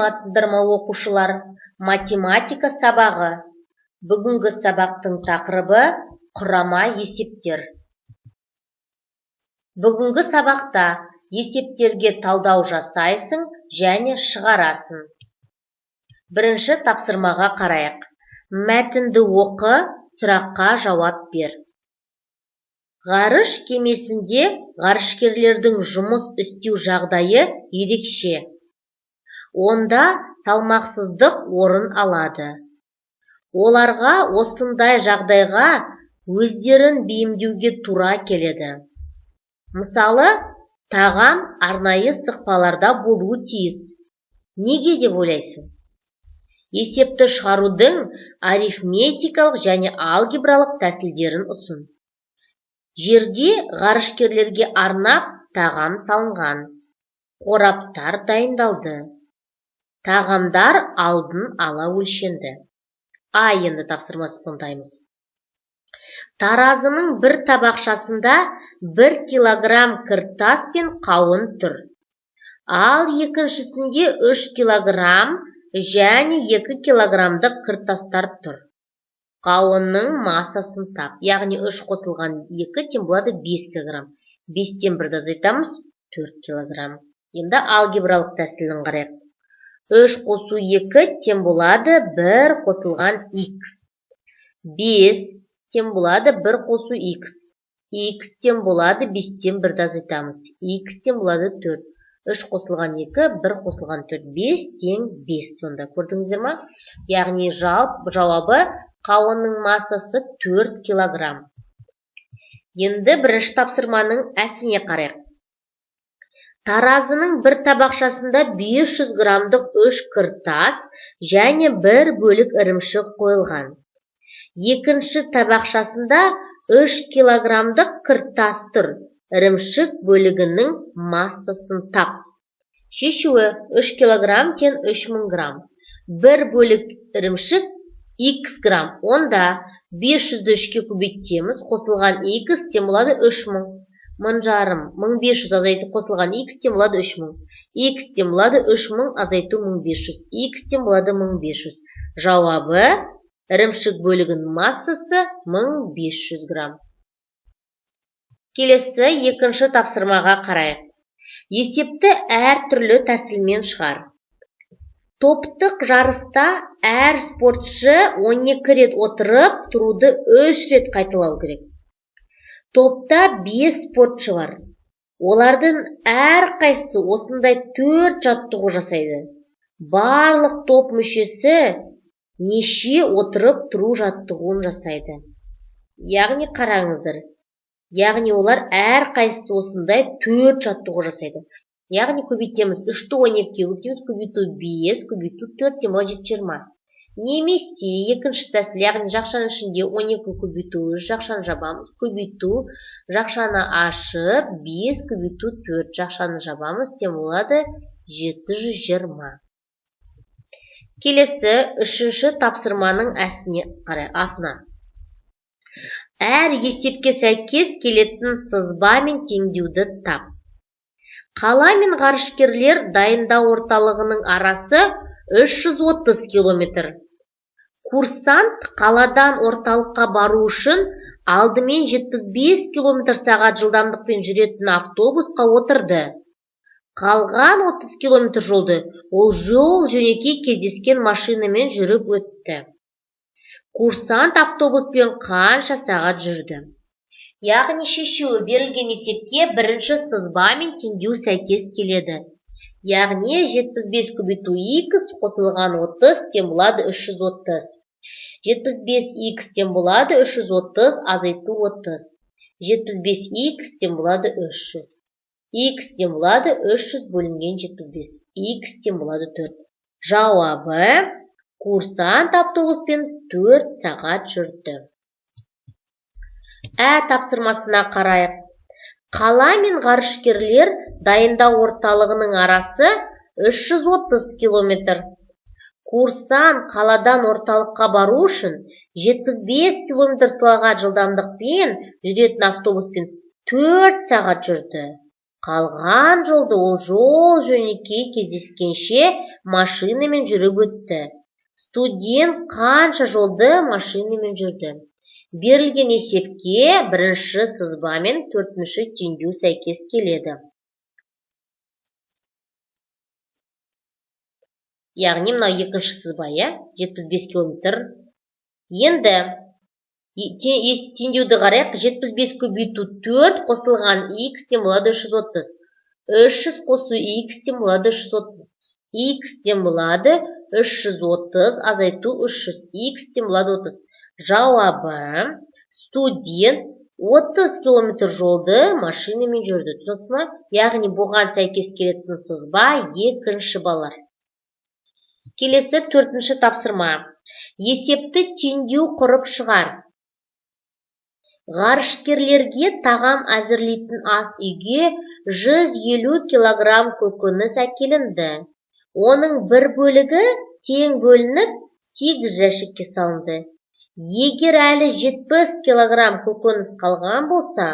Саламатсыздар ма, оқушылар! Математика сабағы. Бүгінгі сабақтың тақырыбы құрама есептер. Бүгінгі сабақта есептерге талдау жасайсың және шығарасың. Бірінші тапсырмаға қарайық. Мәтінді оқы, сұраққа жауап бер. Ғарыш кемесінде ғарышкерлердің жұмыс істеу жағдайы ерекше. Онда салмақсыздық орын алады. Оларға осындай жағдайға өздерін бейімдеуге тура келеді. Мысалы, тағам арнайы сықпаларда болуы тиіс. Неге деп ойлайсың? Есепті шығарудың арифметикалық және алгебралық тәсілдерін ұсын. Жерде ғарышкерлерге арнап тағам салынған. Қораптар дайындалды. Тағамдар алдын ала өлшенді. А енді тапсырмасын тыңдаймыз. Таразының бір табақшасында 1 килограмм кіртас пен қауын тұр. Ал екіншісінде 3 килограмм және 2 килограммдық кіртастар тұр. Қауынның массасын тап. Яғни 3 қосылған 2 тең болады 5 килограмм. 5-тен 1-ді азайтамыз, 4 килограмм. Енді алгебралық тәсілін қарайық. 3 қосу 2 тең болады 1 қосылған х. 5 тең болады 1 қосу х. Х тең болады 5-тен 1-ді азайтамыз. Х тең болады 4. 3 қосылған 2, 1 қосылған 4, 5 тең 5 сонда. Көрдіңіздер ма? Яғни жауабы қауынның массасы 4 килограмм. Енді бірінші тапсырманың әсіне қарайық. Таразының бір табақшасында 500 граммдық 3 кіртас және бір бөлік ірімшік қойылған. Екінші табақшасында 3 килограммдық кіртас тұр. Ірімшік бөлігінің массасын тап. Шешуі: 3 килограмм тең 3000 грамм. Бір бөлік ірімшік х грамм. Онда 500-ді 3-ке көбейтеміз, қосылған х тең болады 3000. 1500, 1500 азайту қосылған х тең болады 3000. Х тең болады 3000 азайту 1500. Х тең болады 1500. Жауабы: ірімшік бөлігінің массасы 1500 грамм. Келесі екінші тапсырмаға қарайық. Есепті әртүрлі тәсілмен шығар. Топтық жарыста әр спортшы 12 рет отырып тұруды 3 рет қайталау керек. Топта 5 спортшы бар. Олардың әрқайсысы осындай 4 жаттығу жасайды. Барлық топ мүшесі неше отырып тұру жаттығуын жасайды? Яғни қараңыздар. Яғни олар әрқайсысы осындай 4 жаттығу жасайды. Яғни көбейтеміз, 3-ті 12-ге көбейтеміз, көбейту 5, көбейту 4 тең болады 720. Немесе екінші тәсіл, яғни жақшаның ішінде 12 көбейту 3, жақшаны жабамыз, көбейту, жақшаны ашып, 5 көбейту 4, жақшаны жабамыз, тең болады 720. Келесі үшінші тапсырманың әсіне қарай, асына. Әр есепке сәйкес келетін сызба мен теңдеуді тап. Қала мен ғарышкерлер дайындау орталығының арасы 330 километр. Курсант қаладан орталыққа бару үшін алдымен 75 километр сағат жылдамдықпен жүретін автобусқа отырды. Қалған 30 километр жолды ол жол жөнекей кездескен машинамен жүріп өтті. Курсант автобуспен қанша сағат жүрді? Яғни шешуі: берілген есепке бірінші сызба мен теңдеу сәйкес келеді. Яғни 75 көбейту х қосылған 30 тең болады 330. 75 х тең болады 330 азайту 30. 75 х тең болады 300. Х тең болады 300 бөлінген 75. Х тең болады 4. Жауабы: курсант автобуспен 4 сағат жүрді. Ә тапсырмасына қарайық. Қала мен ғарышкерлер дайындау орталығының арасы 330 километр. Курсант қаладан орталыққа бару үшін 75 километр сағат жылдамдықпен жүретін автобуспен 4 сағат жүрді. Қалған жолды ол жол жөнекей кездескенше машинамен жүріп өтті. Студент қанша жолды машинамен жүрді? Берілген есепке бірінші сызба мен төртінші теңдеу сәйкес келеді. Яғни мынау екінші сызба, 75 километр. Енді теңдеуді қарайық. 75 көбейту 4 қосылған х тең болады 330. 300 қосу х тең болады 330. Х тең болады 330 азайту 300. Х тең болады 30. Жауабы: студент 30 километр жолды машинамен жүрді. Түсінікті ме? Яғни бұған сәйкес келетін сызба екінші, балалар. Келесі төртінші тапсырма. Есепті теңдеу құрып шығар. Ғарышкерлерге тағам әзірлейтін ас үйге 150 килограмм көкөніс әкелінді. Оның бір бөлігі тең бөлініп 8 жәшікке салынды. Егер әлі 70 килограмм көкөніс қалған болса,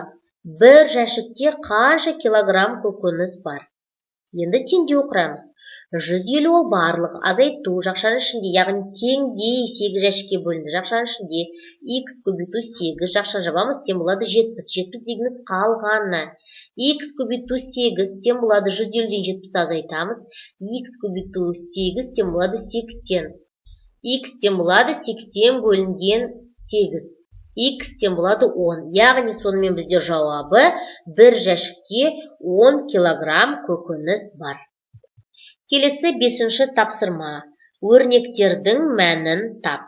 бір жәшікте қанша килограмм көкөніс бар? Енді теңдеу құрамыз. 150 ол барлығы азайту жақшаның ішінде, яғни теңдей 8 жәшікке бөлінді. Жақшаның ішінде х көбейту 8 жақшаны жабамыз, тең болады 70. 70 дегеніміз қалғаны. Х көбейту 8 тең болады 150-ден 70-ті азайтамыз. Х көбейту 8 тең болады 80. Х тең болады 80 бөлінген 8. Х тең болады 10. Яғни сонымен бізде жауабы бір жәшікке 10 килограмм көкөніс бар. Келесі бесінші тапсырма. Өрнектердің мәнін тап.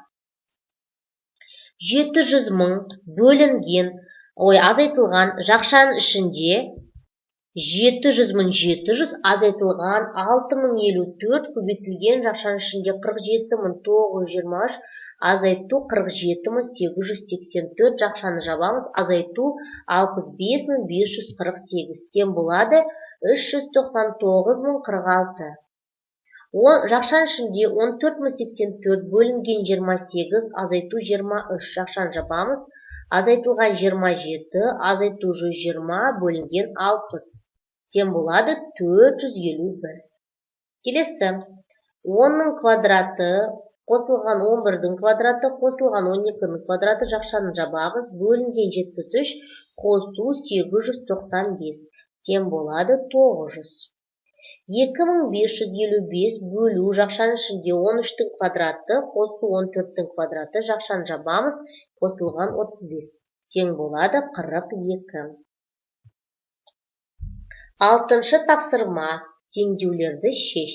700 мың бөлінген, азайтылған жақшаның ішінде 700 мың 700 азайтылған 6054 көбейтілген жақшаның ішінде 47923 азайту 47884 жақшаны жабамыз, азайту 65548 тең болады 399046. Жақшаның ішінде 14084 бөлінген 28 азайту 23 жақшаны жабамыз, азайтылған 27 азайту 120 бөлінген 60 тең болады 451. Келесі 10-ның квадраты қосылған 11-дің квадраты қосылған 12-нің квадраты жақшаны жабамыз, бөлінген 73 қосу 895 тең болады 900. 2555 бөлу жақшаның ішінде 13-тің квадраты қосу 14-тің квадраты жақшаны жабамыз, қосылған 35 тең болады 42. Алтыншы тапсырма. Теңдеулерді шеш.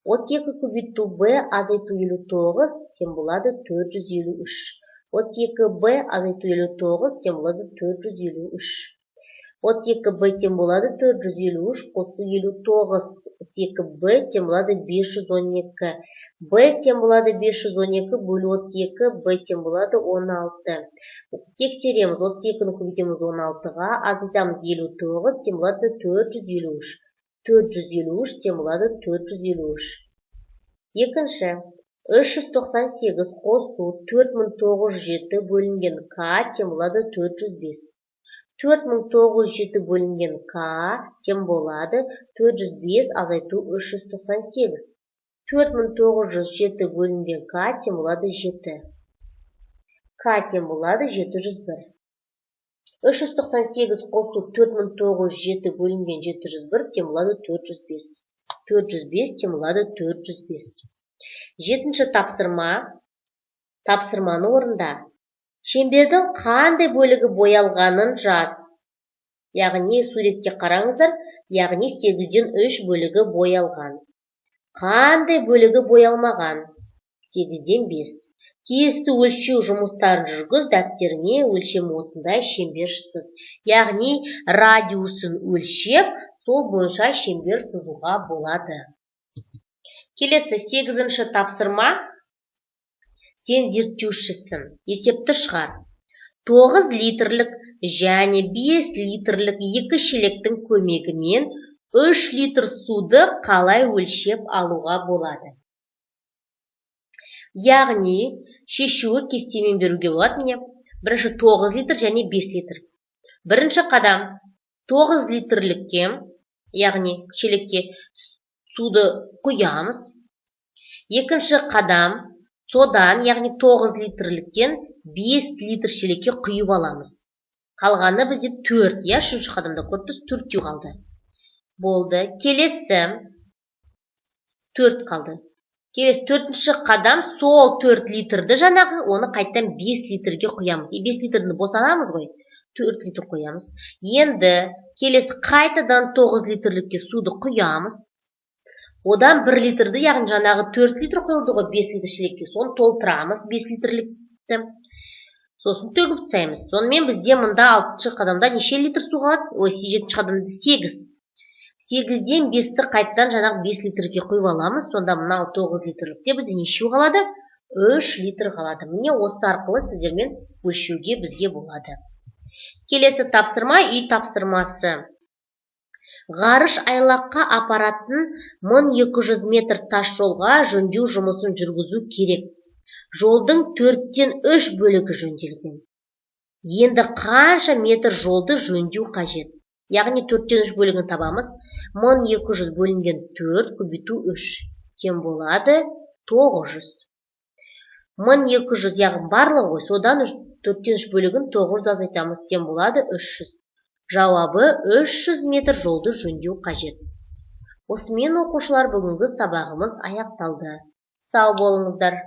32 көбейту б азайту 59 тең болады 453. 32 б азайту 59 тең болады 453. 32 б тең болады 453 қосу 59. 32 б тең болады 512. Б тең болады 512 бөлу 32, б тең болады 16. Тексереміз. 32-ні көбейтеміз 16-ға, азайтамыз 59 тең болады 453. 453 тең болады 453. Екінші, 398 қосу 4907 бөлінген к тең болады 405. 4907 бөлінген к тең болады 405 азайту 398. 4907 бөлінген к тең болады 7. К тең болады 701. 398 қосу 4907 бөлінген 701 тең болады 405. 405 тең болады 405. Жетінші тапсырма. Тапсырманы орында. Шеңбердің қандай бөлігі боялғанын жаз. Яғни суретке қараңыздар, яғни 8-ден 3 бөлігі боялған. Қандай бөлігі боялмаған? 8-ден 5. Тиісті өлшеу жұмыстарын жүргіз, дәптеріңе өлшемі осындай шеңбер сыз. Яғни радиусын өлшеп, сол бойынша шеңбер сызуға болады. Келесі 8-ші тапсырма. Сен зерттеушісің. Есепті шығар. 9 литрлік және 5 литрлік 2 шелектің көмегімен 3 литр суды қалай өлшеп алуға болады? Яғни шешуі кестемен беруге болады. Міне, бірінші 9 литр және 5 литр. Бірінші қадам 9 литрлікке Яғни шелекке суды құямыз. Екінші қадам, содан, яғни 9 литрліктен 5 литр шелекке құйып аламыз. Қалғаны бізде 4, иә, үшінші қадамда көріп тұрсыз, 4 қалды. Болды. Келесі 4 қалды. Келесі төртінші қадам, сол 4 литрді жаңағы, оны қайтадан 5 литрге құямыз. 5 литрді босанамыз ғой, 4 литр құямыз. Енді келесі қайтадан 9 литрлікке суды құямыз. Одан 1 литрді, яғни жаңағы 4 литр құйылды ғой 5 литр шелекке, соны толтырамыз 5 литрлікті. Сосын төгіп тастаймыз. Сонымен бізде мұнда 6-шы қадамда неше литр су қалады? Ой, 7-ші қадамда 8. 8-ден 5-ті қайтадан жаңағы 5 литрге құйып аламыз. Сонда мынау 9 литрлікте бізде нешеу қалады? 3 литр қалады. Міне, осы арқылы сіздермен өлшеуге бізге болады. Келесі тапсырма, үй тапсырмасы. Ғарыш айлаққа апаратын 1200 метр тас жолға жөндеу жұмысын жүргізу керек. Жолдың 3/4 бөлігі жөнделген. Енді қанша метр жолды жөндеу қажет? Яғни 3/4 бөлігін табамыз. 1200 бөлінген 4 көбейту 3 тең болады 900. 1200, яғни барлығы ғой, содан 3/4 бөлігін 900 азайтамыз, тең болады 300. Жауабы 300 метр жолды жөндеу қажет. Осымен, оқушылар, бүгінгі сабағымыз аяқталды. Сау болыңыздар.